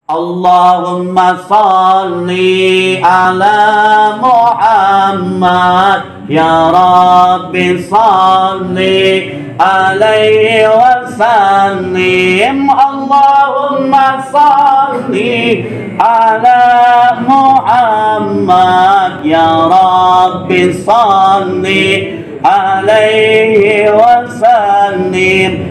Allahumma salli ala Muhammad ya Rabbi salli alaihi wa sallim. Allahumma salli ala Muhammad ya Rabbi salli alaihi wa sallim.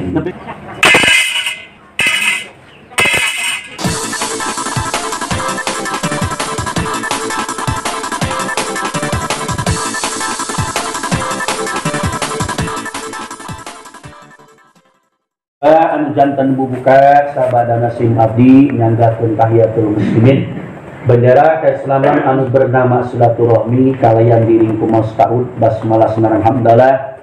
Anu jantan bubuka sabadana sim abdi nyanggakeun tahiyatul muslimin bendera keislaman anu bernama silaturahmi kalayan diring kumaos taud basmalah sinareng hamdalah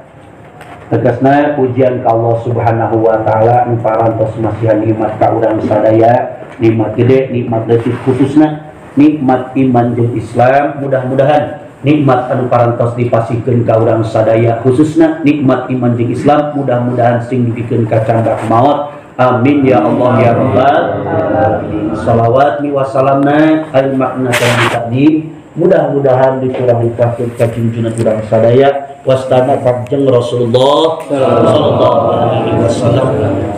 tegasna pujian ka Allah Subhanahu wa taala nu parantos masihan nikmat ka urang sadaya, nikmat gede, nikmat leutik, khususna nikmat iman jeung Islam. Mudah-mudahan nikmat anu parantos dipasihkeun ka urang sadaya khususna nikmat iman jeung Islam mudah-mudahan sing dibikeun ka candak maot. Amin ya Allah ya rabbal alamin. Salawat mi wasalamna al makna takdim mudah-mudahan dicurahikeun ka junjungan urang sadaya wastana kanjeng Rasulullah sallallahu alaihi wasallam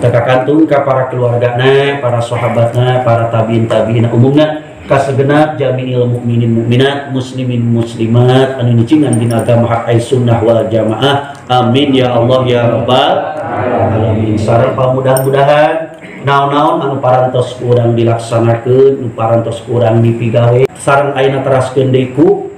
ka kantung ka para keluargana, para sahabatna, para tabiin tabiin umumna kasegenap jami'il mukminin mukminat muslimin muslimat anu nicingan dina agama hak ai sunnah wal jamaah. Amin ya Allah ya rabbal alamin. Sareng mudah-mudahan naon-naon anu parantos urang dilaksanakeun, nu parantos urang dipigawe sareng ayeuna teraskeun deui ku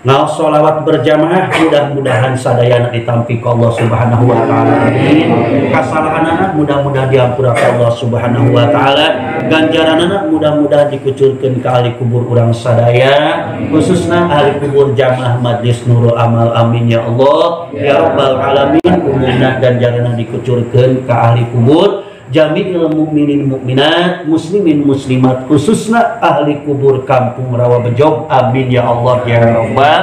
ngaos sholawat berjamaah mudah-mudahan sadayana ditampi ku Allah Subhanahu wa taala. Amin. Kasalahanana mudah-mudahan diampura ku Allah Subhanahu wa taala. Ganjaranana mudah-mudahan dikucurkeun ka ahli kubur urang sadaya, khususna ahli kubur jamaah Majlis Nurul Amal. Amin ya Allah ya rabbal alamin. Umumna ganjaranana dikucurkeun ka ahli kubur jami'il mukminin mukminat muslimin muslimat khususna ahli kubur kampung Rawa Bejog. Amin ya Allah ya rabbal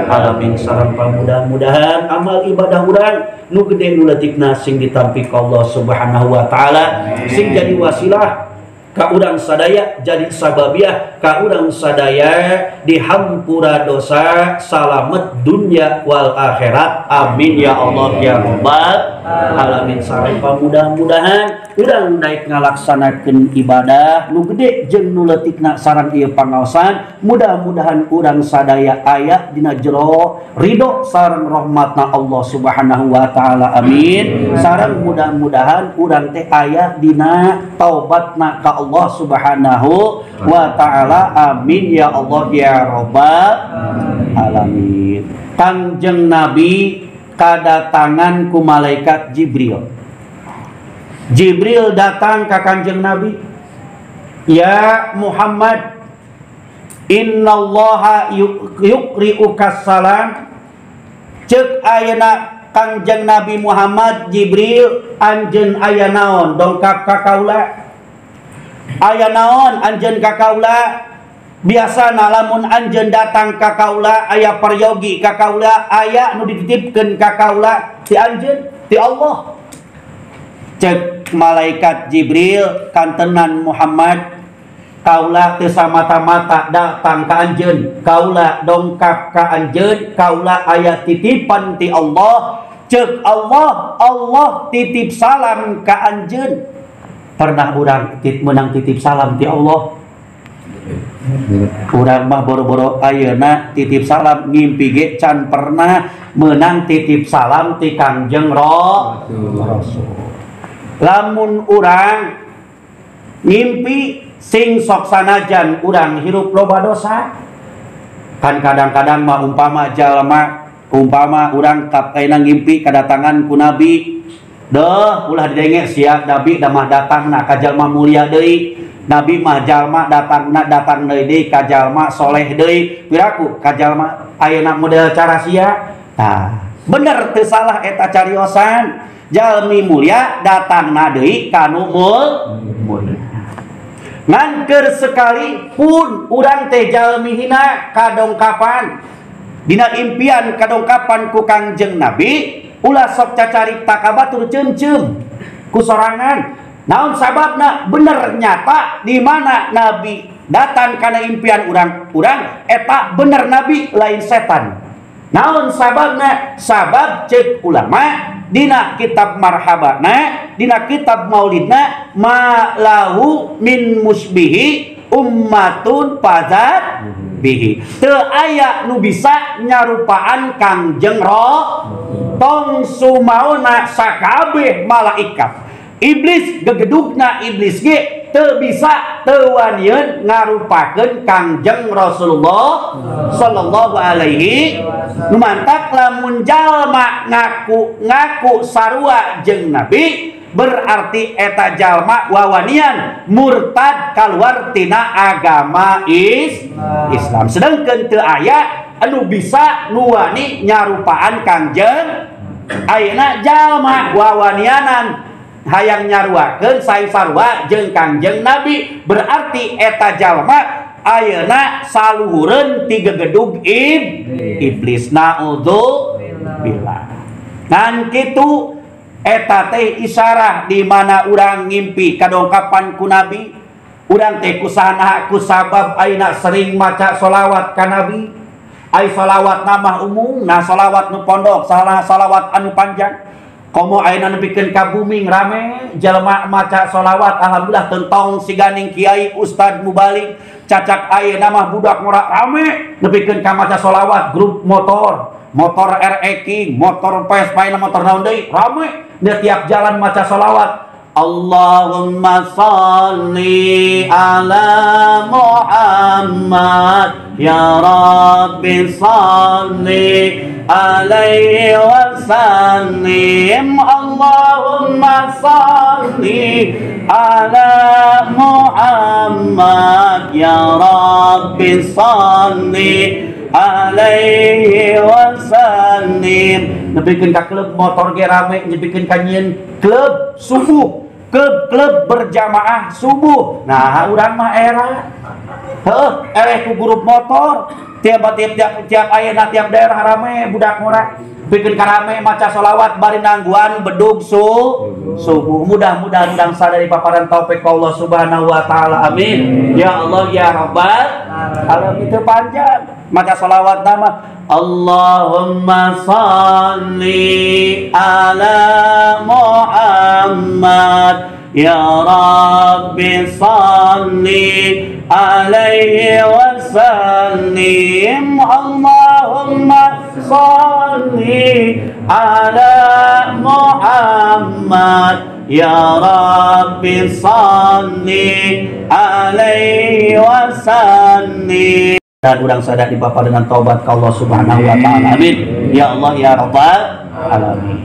alamin. Sareng mudah-mudahan amal ibadah urang nu gede nu leutikna sing ditampi ku Allah Subhanahu wa taala, sing jadi wasilah ka urang sadaya, jadi sababiah ka urang sadaya dihampura dosa, salamet dunya wal akhirat. Amin ya Allah ya rabbal alamin. Sareng mudah-mudahan urang daek ngalaksanakeun ibadah nu gede jeung nu leutikna sareng ieu pangaosan, mudah-mudahan urang sadaya aya dina jero ridho sareng rahmatna Allah Subhanahu wa taala. Amin. Sareng mudah-mudahan urang teh aya dina taubatna ka Allah Subhanahu wa taala. Amin ya Allah ya rabbal alamin. Kanjeng Nabi kadatangan ku malaikat Jibril. Jibril datang ke Kanjeng Nabi, ya Muhammad, innallaha yuqri'uka salam. Ceuk ayeuna Kanjeng Nabi Muhammad, Jibril, anjeun aya naon dongkap ka kaula? Aya naon anjeun ka kaula? Biasana lamun anjeun datang ka kaula aya peryogi ka kaula, aya nu dititipkeun ka kaula ti anjeun ti Allah. Cek malaikat Jibril, kantenan Muhammad, kaula teu samata-mata datang ka anjeun, kaula dongkap ka anjeun, kaula aya titipan ti Allah. Cek Allah, Allah titip salam ka anjeun. Pernah urang menang titip salam ti Allah? Urang mah boro-boro ayeuna titip salam, ngimpi ge can pernah menang titip salam ti Kangjeng Rasul. Lamun urang ngimpi sing sok sanajan urang hirup loba dosa, kan kadang-kadang mah umpama jalma, umpama urang kapkaina ngimpi kadatangan ku nabi, deh ulah didenge sia nabi damah datangna ka jalma mulia deui, nabi mah jalma datangna datang deui ka jalma soleh deui, piraku ka jalma ayeuna model cara sia. Tah bener teu salah eta cariosan. Jalmi mulia datangna deui ka nu mulia. Ngan keur sekali pun urang teh jalmi hina kadongkapan dina impian kadongkapan ku Kangjeng Nabi, ulah sok cacarita ka batur ceum-ceum ku sorangan. Naon sababna bener nyata di mana nabi datang kana impian urang, urang eta bener nabi lain setan. Naon sababna? Sabab cek ulama dina kitab marhabana, dina kitab maulidna, ma lahu min musbihi ummatun fazat bihi. Teu aya nu bisa nyarupaan Kangjeng Ro tong sumaona sakabeh malaikat. Iblis gegedugna iblis ge teu bisa teu wanieun ngarupakeun Kangjeng Rasulullah sallallahu alaihi. Nu mantak lamun jalma ngaku sarua jeung nabi berarti eta jalma wawanian murtad kaluar tina agama Islam. Sedangkeun teu aya anu bisa nu wani nyarupaan Kangjeng. Ayeuna jalma wawanianan hayang nyaruakeun saing sarua jeung Kangjeng Nabi berarti eta jalma ayeuna saluhureun ti gegedug iblis. Naudzubillah. Ngan kitu eta teh isyarah di mana urang ngimpi kadongkapan ku Nabi. Urang teh kusana ku sabab ayeuna sering maca sholawat ka Nabi. Ai sholawat nama umum, nah sholawat nu pondok, salah sholawat anu panjang. Komo ayeuna nepikeun ka bumi rame jelema maca sholawat alhamdulillah tentong siganing kiai ustad mubalik cacak ayeuna mah budak ngora rame nepikeun ka maca sholawat grup motor, motor RE King, motor Vespa, motor naon deui rame di tiap jalan maca sholawat. Allahumma salli ala Muhammad ya Rabbi salli alaihi wa sallim. Allahumma salli ala Muhammad ya Rabbi salli alaihi wa sallim. Nepikeun ka klub motor ge rame, nepikeun ka nyieun klub subuh, klub-klub berjamaah subuh. Nah, urang mah era heuh eleh ku grup motor tiap ayeuna tiap daerah rame budak ngora bikin karame maca sholawat bari nangguan bedug subuh. Mudah-mudahan urang sadari paparan taufik Allah Subhanahu wa taala. Amin ya Allah ya Rabbal alamin. Itu panjang maca sholawat nama Allahumma salli ala Muhammad ya Rabbi salli alaihi wa sallim. Allahumma salli ala Muhammad ya Rabbi salli alaihi wa sallim. Dan urang sadar dipapar dengan taubat ka Allah Subhanahu wa taala. Amin ya Allah ya Rabbal alamin.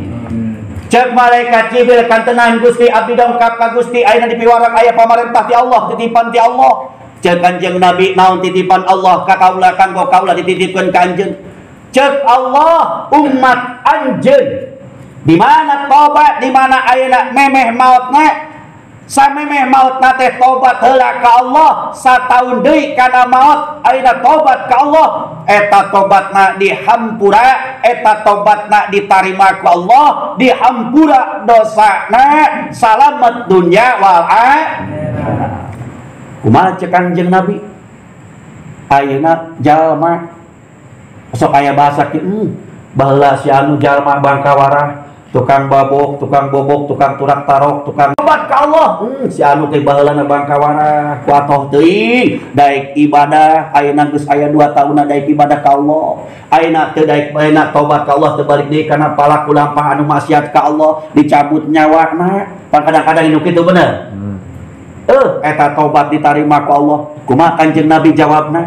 Cek malaikat Jibril kantenan Gusti abdi dongkap ka Gusti ayeuna dipiwarang aya pamarentah ti Allah, titipan ti Allah. Cek Kanjeng Nabi naon titipan Allah ka kaula kanggo kaula dititipkeun ka anjeun. Cek Allah umat anjeun di mana tobat, di mana ayeuna memeh maotna, samemeh maotna teh tobat heula ka Allah, sataun deui kana maot ayeuna tobat ka Allah, eta tobatna dihampura, eta tobatna ditarima ku Allah, dihampura dosana, salamet dunya wal akhirat. Kumaha cek Kanjeng Nabi? Ayeuna jalma sok aya bahasa kieu, baheula si anu jalma bangkawarah, tukang babok, tukang bobok, tukang turak tarok, tukang tobat ka Allah. Si anu teh baheulana bangkawarah, ku atoh teuing daek ibadah, ayeuna geus aya 2 taunna daek ibadah ka Allah. Ayeuna teu daek ayeuna tobat ka Allah teu balik deui kana palaku lampah anu maksiat ka Allah, dicabut nyawana. Pan kadang-kadang nu kitu bener. Eta tobat ditarima ku Allah. Kumaha Kanjeng Nabi jawabna?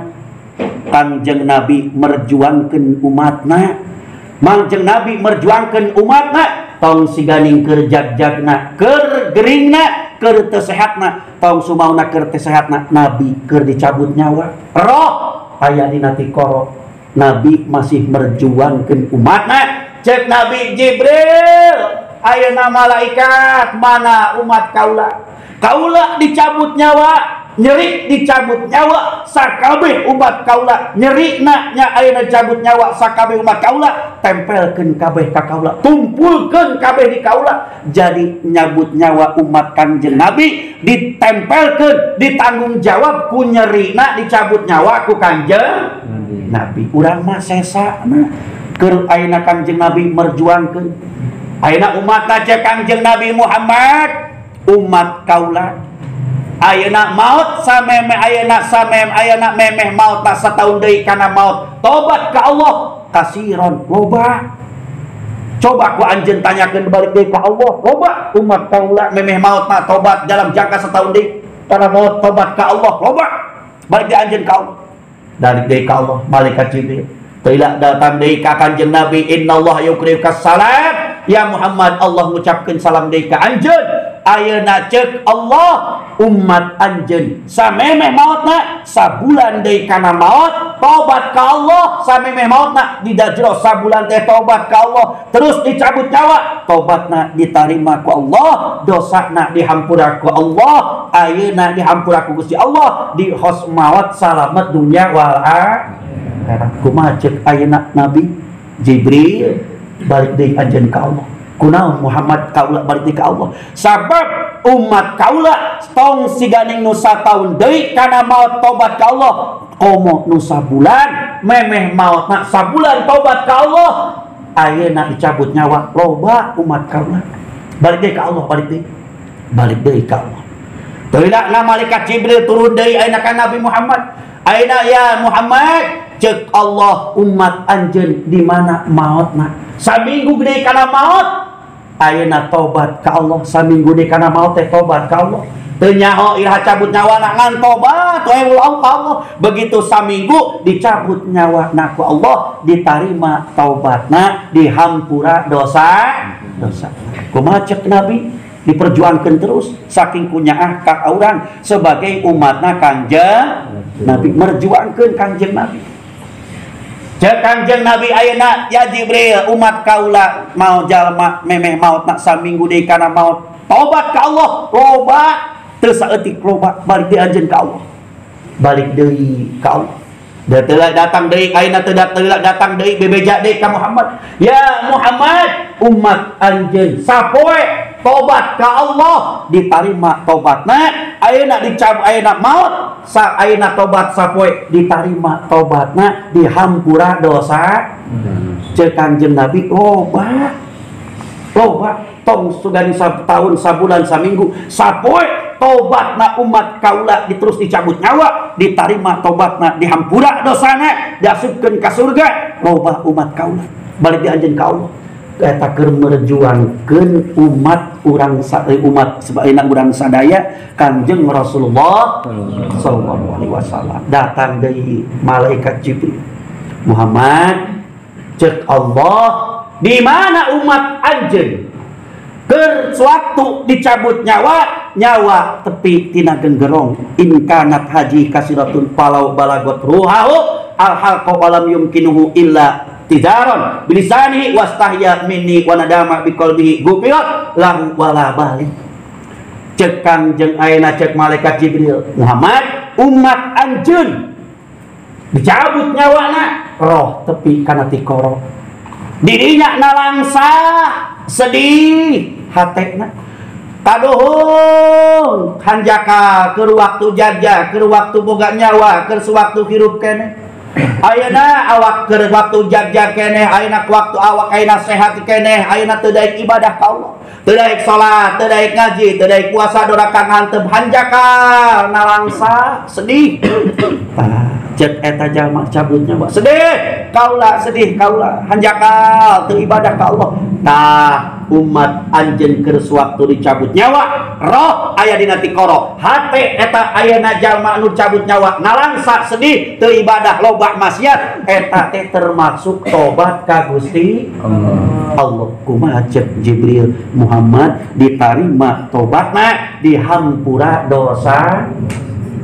Kanjeng Nabi merjuangkeun umatna. Kanjeng Nabi merjuangkeun umatna, tong siganing keur jag-jagna, keur geringna, keur teu sehatna, tong sumauna keur teu sehatna, Nabi keur dicabut nyawa. Roh aya dina tikoro. Nabi masih merjuangkeun umatna. Cek Nabi Jibril, ayeuna malaikat mana umat kaula? Kaula dicabut nyawa, Nyeri dicabut nyawa sakabeh umat kaula. Nyerina nya ayeuna cabut nyawa sakabeh umat kaula, tempelkeun kabeh ka kaula, tumpulkeun kabeh di kaula. Jadi nyabut nyawa umat Kangjeng Nabi ditempelkeun, ditanggung jawab ku nyerina dicabut nyawa ku Kangjeng Nabi. Urang mah sesana keur ayeuna Kangjeng Nabi merjuangkeun. Ayeuna umat aja Kangjeng Nabi Muhammad, umat kaula ayeuna maut sameme ayeuna samem ayeuna memeh maut tak sataun deui kana maut tobat ka Allah kasiron loba. Coba ku anjeun tanyakeun balik deui ka Allah, loba umat kaula memeh maut tak tobat dalam jangka sataun deui kana maut tobat ka Allah loba. Balik deui anjeun ka Allah, balik deui ka Allah malaikat Jibril teu datang deui ka Kangjeng Nabi, innallaha yukriuka salam ya Muhammad, Allah ngucapkeun salam deui ka anjeun. Ayeuna ceuk Allah umat anjeun samemeh mautna sabulan deui kana maut tobat ka Allah, samemeh mautna di dajro sabulan teh tobat ka Allah, terus dicabut nyawa tobatna ditarima ku Allah, dosana dihampura ku Allah, ayeuna dihampura ku Gusti Allah, di hos maut salamet dunya wal akhirat. Kumaha ceuk ayeuna Nabi Jibril balik deui anjeun ka Allah. Kunaon Muhammad kaula balik deui ka Allah? Sabab umat kaula tong siganing nu sataun deui kana maut tobat ka Allah, komo nu sabulan memeh mautna sabulan tobat ka Allah, ayeuna dicabut nyawa loba umat kaula. Balik deui ka Allah, balik deui. Balik deui ka Allah. Teu na malaikat Jibril turun deui ayeuna ka Nabi Muhammad. Ayeuna ya Muhammad, ceuk Allah umat anjeun di mana mautna? Saminggu deui kana maut ayeuna tobat ka Allah, saminggu deui kana maut teh tobat ka Allah. Teu nyaho iraha cabut nyawana ngan tobat we ka Allah. Begitu saminggu dicabut nyawana ku Allah, ditarima taubatna, dihampura dosa dosa. Kumaha ceuk Nabi? Diperjuangkan terus saking kunyaah ka urang sebagai umatna Kangjeng Nabi, merjuangkeun Kangjeng Nabi. Ceuk Kangjeng Nabi ayeuna ya Jibril umat kaula mau jalma memeh maut nak saminggu deui kana maut tobat ka Allah loba teu saeutik loba, balik deui anjeun ka Allah, balik deui ka Allah. Da teu datang deui ayeuna teu datang deui bebeja deui ka Muhammad, ya Muhammad umat anjeun sapoe tobat ka Allah ditarima tobatna, ayeuna dicab ayeuna maut sa ayeuna tobat sapoe ditarima tobatna, dihampura dosa. Ceuk Kangjeng Nabi loba loba tong sugani tahun sabulan saminggu sapoe tobatna umat kaula diterus dicabut nyawa ditarima tobatna, dihampura dosana, diasupkeun ka surga loba umat kaula. Balik di anjeun ka Allah eta keur merjuangkeun umat urang umat sebaena urang sadaya Kangjeng Rasulullah sallallahu alaihi wasallam. Datang deui malaikat Jibril, Muhammad ceuk Allah di mana umat anjeun keur sewaktu dicabut nyawa, nyawa tepi tina genggerong, in kanat haji kasiratun palau balagot ruhahu al halqa walam yumkinuhu illa tidaron bilisani wastahya minni wa nadama biqalbihi gufirat lahu wala bali. Ceuk Kangjeng ayeuna ceuk malaikat Jibril, Muhammad umat anjeun dicabut nyawana roh tepi kana tikoro, dirinya nalangsa sedih hatena kaduhung hanjaka keur waktu jaja keur waktu boga nyawa keur sewaktu hirup keneh. Ayeuna awak keur waktu jagjag keneh, ayeuna waktu awak ayeuna sehat keneh, ayeuna teu daek ibadah ka Allah, teu daek salat, teu daek ngaji, teu daek puasa, doraka ngantep hanjakal nalangsa sedih. Tah ceuk eta jalma cabut nyawa sedih kaula, sedih kaula hanjakal teu ibadah ka Allah. Tah umat anjeun keur sewaktu dicabut nyawa roh aya dina tikoro hate eta ayeuna jalma anu cabut nyawa nalangsa sedih teu ibadah loba maksiat eta teh termasuk tobat ka Gusti Allah. Kumaha ceuk Jibril, Muhammad ditarima tobatna, dihampura dosa.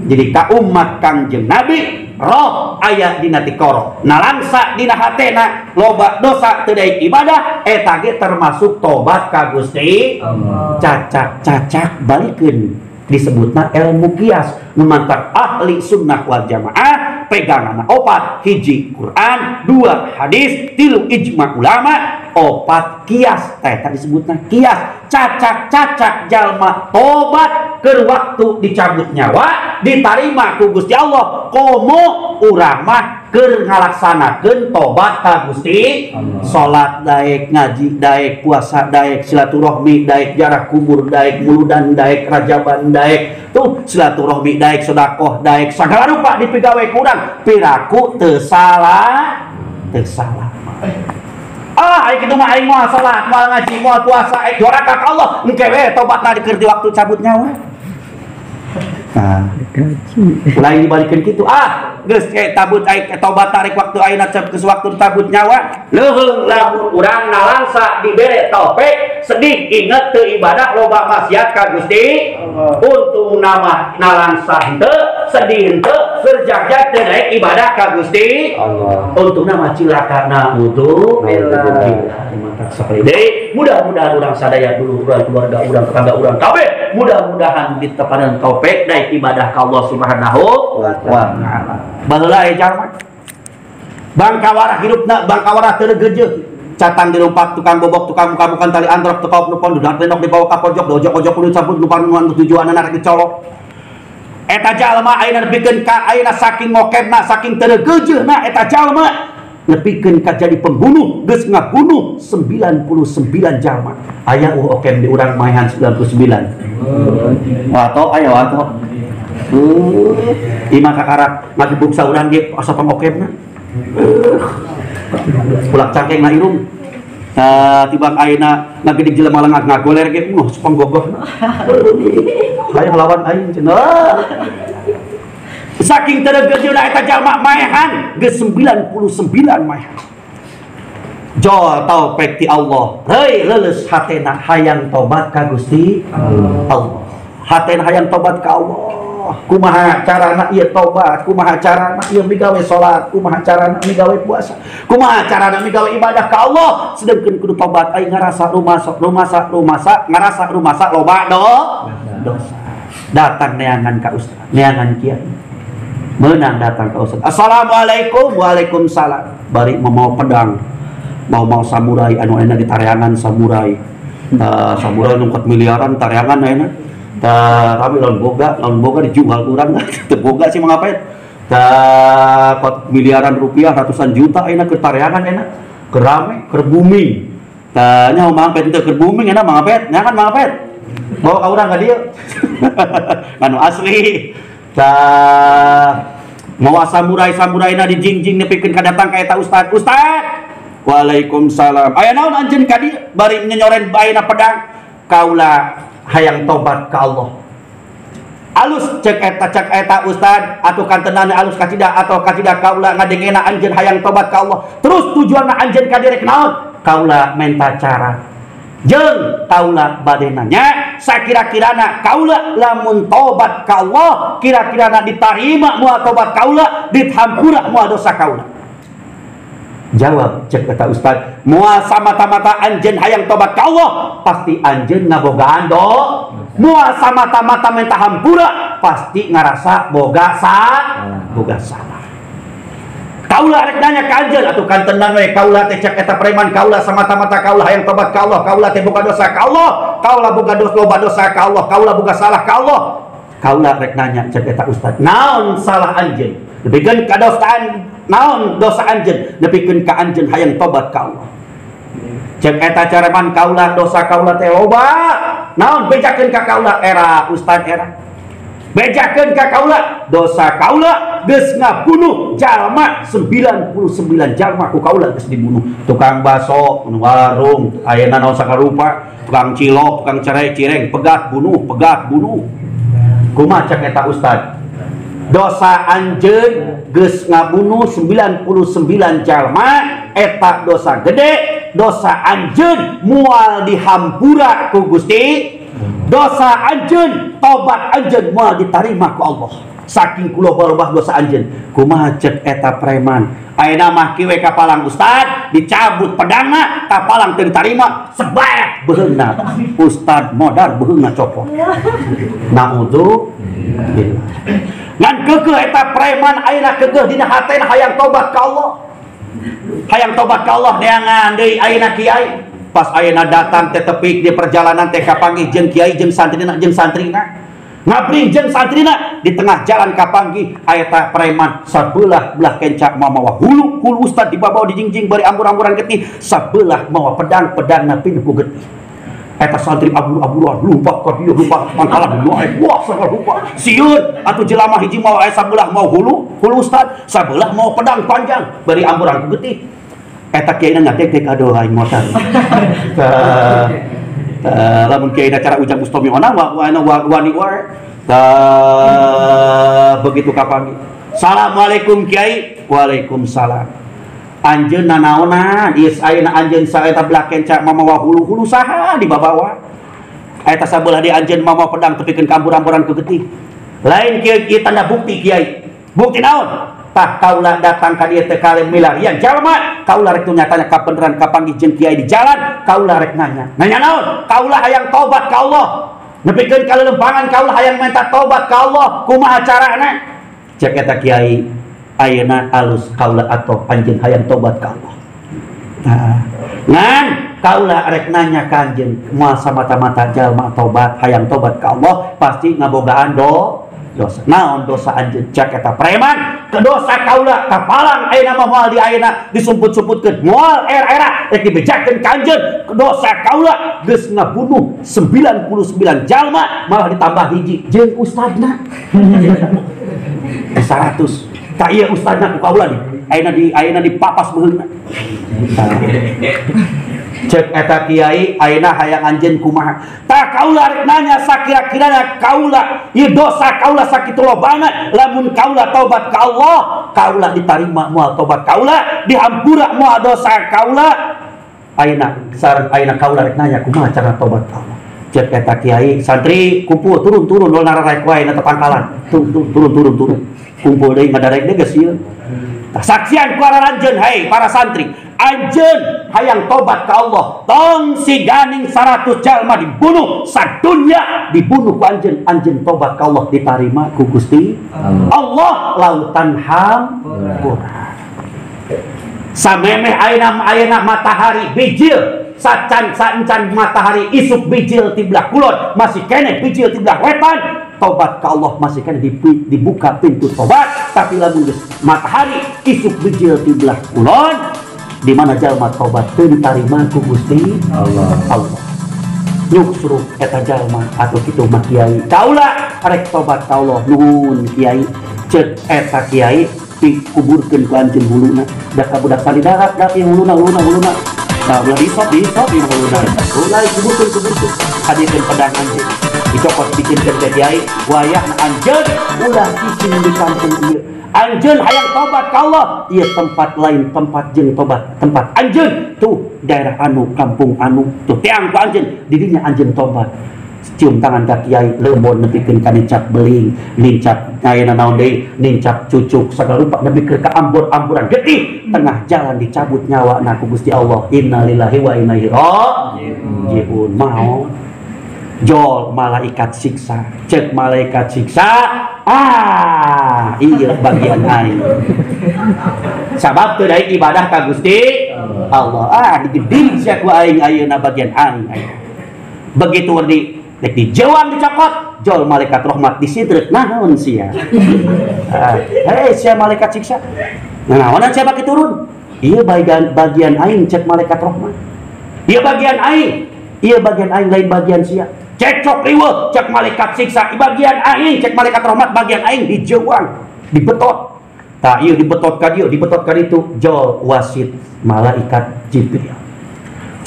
Jadi ka umat Kangjeng Nabi roh aya dina tikoro nalangsa dina hatena loba dosa teu daek ibadah eta ge termasuk tobat ka Gusti Allah. Cacak-cacak balikeun Disebutna ilmu kias. Nu mantak ahli sunnah wal jamaah peganganna opat, hiji Quran, dua hadis, tilu ijma ulama, opat kias. Teh eta disebutna kias. Cacak-cacak jalma tobat keur waktu dicabut nyawa ditarima ku Gusti Allah. Komo urang mah keur ngalaksanakeun tobat ka Gusti. Salat daek, ngaji daek, puasa daek, silaturahmi daek, jarah kubur daek, muludan daek, rajaban daek, tuh silaturahmi daek, sedekah daek, sagala rupa dipigawe ku urang piraku teu salah, teu salah. Ah, aing kitu mah aing moal salat, moal ngaji, moal puasa, aing doraka ka Allah, engke we tobatna keur di waktu cabut nyawa. Nah, ulah dibalikeun kitu. Ah, geus tabut aing tobat tarik waktu ayeuna geus waktu tabut nyawa. Leuheung lamun urang nalangsa dibere taufik, sedih inget teu ibadah loba maksiat ka Gusti. Untung nama nalangsa henteu, sedih henteu, kerjagjag teu daek ibadah ka Gusti. Untungna mah cilakana mutu billah. Sakali deui mudah-mudahan urang sadaya dulu, urang keluarga urang, tetangga urang kabeh mudah-mudahan ditepanan taufik daek ibadah ka Allah Subhanahu wa taala. Baheula aya jalma bangkawara hirupna bangkawara teu regeujeuh, catang dirumpak tukang bobok, tukang muka-mukan tali antrok, tukang nupon dudak tenok dibawa ka pojok, dojok-ojok kudu cabut lupa nu tujuanna rek dicolok. Eta jalma ayeuna nepikeun ka ayeuna saking ngokebna, saking teu regeujeuhna eta jalma nepikeun ka jadi pembunuh, geus ngabunuh 99 jalma. Aya okem di urang maehan 99. Wato aya wato. Imah kakarak ngagebug saurang ge asa pangokemna. Ulak cangkeng na irung. Tibang ayeuna ngagedig jelema lengah ngagoler ge uh panggogohna. Hayang lawan aing cenah. Saking teu regejeuna eta jalma maehan geus 99 maehan. Jol taufik ti Allah. Heuy leuleus hatena hayang tobat ka Gusti Allah. Hatena hayang tobat ka Allah. Kumaha carana ieu tobat, kumaha carana ieu migawe salat, kumaha carana migawe puasa, kumaha carana migawe ibadah ka Allah. Sedengkeun kudu tobat aing ngarasa rumasa rumasa rumasa ngarasa rumasa loba dosa. Datang neangan ka ustaz, neangan kiai. Menang datang ka ustaz. Assalamualaikum, waalaikumsalam. Bari mau pedang, mau samurai anu ayeuna ditareangan samurai. Samurai nungkat miliaran tareangan ayeuna. Rame lawan boga dijual kurang teu boga sih mangapet. Tah miliaran rupiah, ratusan juta ayeuna keur tareangan ayeuna. Keur rame, keur booming. Tah nya mangapet teu keur booming ayeuna mangapet, nya kan mangapet. Bawa ka urang ka dieu. Anu asli. Tah mawa samurai-samuraina dijingjing nepikeun ka datang ka eta ustad. Ustad. Waalaikumsalam. Aya naon anjeun ka dieu bari nyenyoren ayeuna pedang? Kaula hayang tobat ka Allah. Alus cek eta ustad atuh kantenan alus kacida atau kacida kaula ngadengena anjeun hayang tobat ka Allah. Terus tujuanna anjeun ka dieu rek naon? Kaula menta cara. Jeung kaula bade nanya sakira-kirana kaula lamun tobat ka Allah kira-kirana ditarima moal tobat kaula, dihampura moal dosa kaula. Jawab cek kata ustad, moal samata-mata anjeun hayang tobat ka Allah pasti anjeun ngabogaan do. Moal samata-mata minta hampura pasti ngarasa boga boga salah. Kaula rek nanya ka anjeun atuh kan tenang we kaula teh cek eta preman kaula samata-mata kaula hayang tobat ka Allah, kaula teh boga dosa ka Allah, kaula boga dosa loba dosa ka Allah, kaula boga salah ka Allah. Kaula rek nanya cek eta ustad, naon salah anjeun? Nepikeun ka dosaan naon dosa anjeun? Nepikeun ka anjeun hayang tobat ka Allah. Cek eta careman kaula dosa kaula teh loba. Naon bejakeun ka kaula era ustad era. Bejakeun ka kaula dosa kaula geus ngabunuh jalma 99 jalma ku kaula geus dibunuh. Tukang baso, warung, ayeuna naon sakarupa, tukang cilok, tukang cerai cireng, pegat bunuh, pegat bunuh. Kumaha cek eta ustad? Dosa anjeun geus ngabunuh 99 jalma eta dosa gede, dosa anjeun moal dihampura ku Gusti. Dosa anjeun, tobat anjeun moal ditarima ku Allah. Saking ku loba-loba dosa anjeun. Kumaha cek eta preman? Ayeuna mah kieu we kapalang ustad, dicabut pedangna, kapalang teu ditarima, sebaek beuheungna. Ustad modar beuheungna copot. Naudzubillah. Ngan keukeuh eta preman ayeuna keukeuh dina hatena hayang tobat ka Allah. Hayang tobat ka Allah neangan deui ayeuna kiai. Pas ayeuna datang teh tepik di perjalanan teh kapanggih jeung kiai jeung santrina. Ngabring jeung santrina di tengah jalan kapanggih eta preman sabelah belah kenca mamawa hulu hulu ustad dibawa dijingjing bari ambur-amburan getih, sabelah mawa pedang pedangna pinuh ku getih. Eta santri abur-aburan lumpat ka dieu lumpat pangkalan naik wah sagala rupa sieun atuh jelema hiji mawa aya sabelah mau hulu hulu ustad sabelah mau pedang panjang bari amburan ku getih. Eta kiaina ngatek aduh aing motor. Lamun kiai cara Ujang Bustomi ona wa wani wa begitu kapanggih. Assalamualaikum kiai. Waalaikumsalam. Anjeun nanaonan ieu ayeuna anjeun saeta belah kenca mamawa hulu-hulu saha dibabawa. Eta sabelah di anjeun mamawa pedang tepikeun ka ambur-amburan ku getih. Lain kieu ieu tanda bukti kiai. Bukti naon? Tah kaula datang ka dieu teh kale milarian jalma, kaula rek nyatanya kabeneran kapanggih jeung kiai di jalan, kaula rek nanya. Nanya naon? Kaula hayang tobat ka Allah. Nepikeun ka lelempangan kaula hayang minta tobat ka Allah, kumaha carana? Cek eta kiai, ayeuna alus kaula atau anjeun hayang tobat ka Allah. Tah, ngan kaula rek nanya ka anjeun, moal samata-mata jalma tobat hayang tobat ka Allah pasti ngabogaan dosa. Naon dosa anjeun? Cek eta preman, ke dosa kaula kapalang ayeuna mah moal di ayeuna disumput-sumputkeun, moal era-era rek dibejakeun ka anjeun. Dosa kaula geus ngabunuh 99 jalma malah ditambah hiji jeung ustadna. 100. Tah ieu ustadna ku kaula di ayeuna di ayeuna dipapas beuheungna. Cek eta kiai ayeuna hayang anjeun kumaha? Tah kaula rek nanya sakira-kirana kaula ieu dosa kaula sakitu lobana, lamun kaula tobat ka Allah, kaula ditarima moal tobat kaula, dihampura moal dosa kaula. Ayeuna sareng ayeuna kaula rek nanya kumaha cara tobat ka Allah. Cek eta kiai, santri kumpul turun-turun dol nararek wae na tetangkalan. Turun. Kumpul deui ngadarek deui geus ieu. Tah saksian ku aranjeun hei para santri. Anjeun hayang tobat ka Allah, tong si ganing 100 jalma dibunuh sadunya dibunuh ku anjeun, anjeun tobat ka Allah ditarima ku Gusti Allah lautan hampura. Samemeh ayeuna matahari bijil sacan saencan matahari isuk bijil ti belah kulon masih keneh bijil ti belah wetan, tobat ka Allah masih keneh dibuka pintu tobat. Tapi lamun geus matahari isuk bijil ti belah kulon di mana jalma tobat teu ditarima ku Gusti Allah. Allah nyuksruk eta jalma atuh kitu mah kiai kaula rek tobat ka Allah nuhun kiai. Ceuk eta kiai dikuburkeun ku anjeun huluna da ka budak sali darat da huluna huluna huluna nah ulah disop ieu huluna ulah dikuburkeun hadirkeun pedang anjeun dicokot bikinkeun ka kiai wayahna anjeun ulah cicing di kampung ieu. Anjeun hayang tobat ka Allah, ieu tempat lain tempat jeung tobat tempat anjeun tuh daerah anu kampung anu tuh tiang ku anjeun didinya anjeun tobat. Cium tangan ka kiai lembon nepikeun ka nincak beling nincak ayeuna naon deui nincak cucuk sagala rupa nepikeun ka ambur-amburan getih tengah jalan dicabut nyawa na ku Gusti Allah. Innalillahi wa inna ilaihi raji'un. Maot jol malaikat siksa, cek malaikat siksa, ah iya bagian aing. Sabab teu daek ibadah ka Gusti Allah. Ah digeding sia ku aing ayeuna bagian aing. Begitu di dek dijewang dicokot, jol malaikat rahmat disintreut naon sia. Hei sia malaikat siksa. Naonan sia baki turun? Ieu bagian aing cek malaikat rahmat. Ieu bagian aing, ieu bagian aing lain bagian sia. Cekcok riweuh cek malaikat siksa bagian aing, cek malaikat rahmat bagian aing dijewang, dibetot. Tah ieu dibetot ka dieu, dibetot ka ditu, jol wasit malaikat Jibril.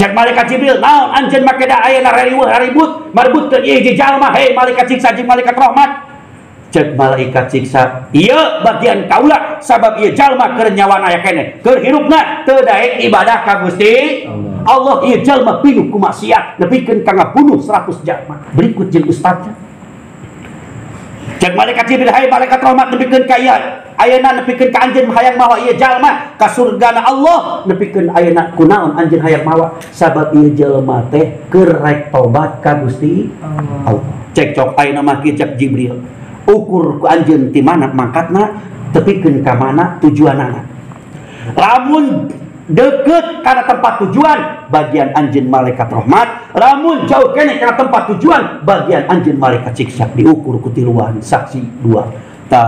Cek malaikat Jibril, naon anjeun make da ayeuna riweuh ribut, marbutkeun ieu hiji jalma, hei malaikat siksa jeung malaikat rahmat. Cek malaikat siksa, ieu bagian kaula sabab ieu jalma keur nyawana aya keneh, keur hirupna teu daek ibadah ka Gusti Allah. Ieu jalma pinuh ku maksiat nepikeun ka ngabunuh 100 jalma. Berikut jeung ustadna. Cek malaikat Jibril, hai malaikat rahmat nepikeun ka ieu ayeuna nepikeun ka anjeun hayang mawa ieu jalma ka surgana Allah, nepikeun ayeuna kunaon anjeun hayang mawa sabab ieu jelema teh keur rek tobat ka Gusti Allah. Cek cok ayeuna mah kieu cek Jibril, ukur ku anjeun ti mana mangkatna tepikeun ka mana tujuanana. Lamun deket karena tempat tujuan bagian anjeun malaikat rahmat, lamun jauh kene karena tempat tujuan bagian anjeun malaikat siksa. Diukur ku tiluan saksi dua. Ta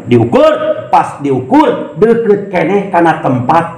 diukur, pas diukur deket kene karena tempat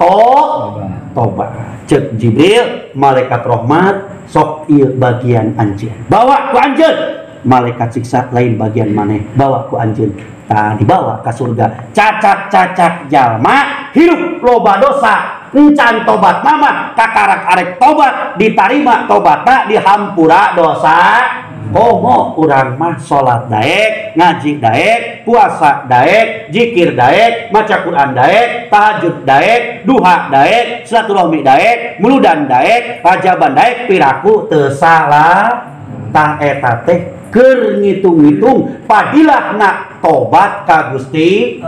tobat. Cek Jibril, malaikat rahmat sok ieu bagian anjeun. Bawa ku anjeun. Malaikat siksa lain bagian maneh, bawa ku anjeun. Tah dibawa ka surga. Cacat-cacat jalma hirup loba dosa, encan tobat mama kakarak arek tobat ditarima tobatna dihampura dosa. Komo urang mah salat daek, ngaji daek, puasa daek, zikir daek, maca Quran daek, tahajud daek, duha daek, silaturahmi daek, muludan daek, rajaban daek, piraku teu salah. Tah eta teh keur ngitung-ngitung padilahna tobat ka Gusti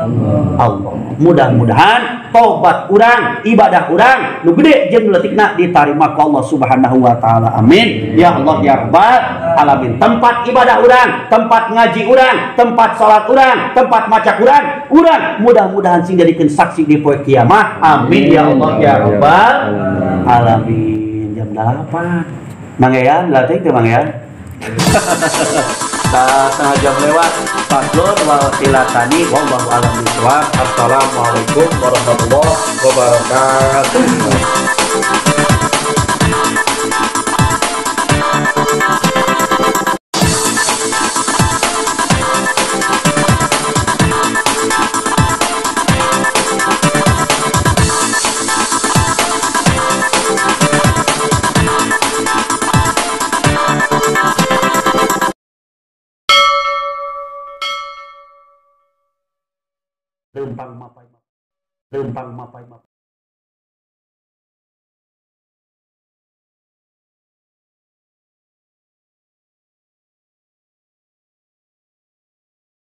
Allah. Mudah-mudahan tobat urang, ibadah urang nu gede jeung leutikna ditarima ku Allah Subhanahu wa taala. Amin. Ya Allah ya Rabbal alamin. Tempat ibadah urang, tempat ngaji urang, tempat salat urang, tempat maca Quran urang mudah-mudahan sing jadikeun saksi di poe kiamah. Amin ya Allah ya Rabbal alamin. Jam 8. Mang Eyan, latih teh Mang Eyan. Setengah jam lewat. Faslun wal khilatani wallahu a'lam bishawab. Assalamualaikum warahmatullahi wabarakatuh. Lempang mapai, lempang mapai.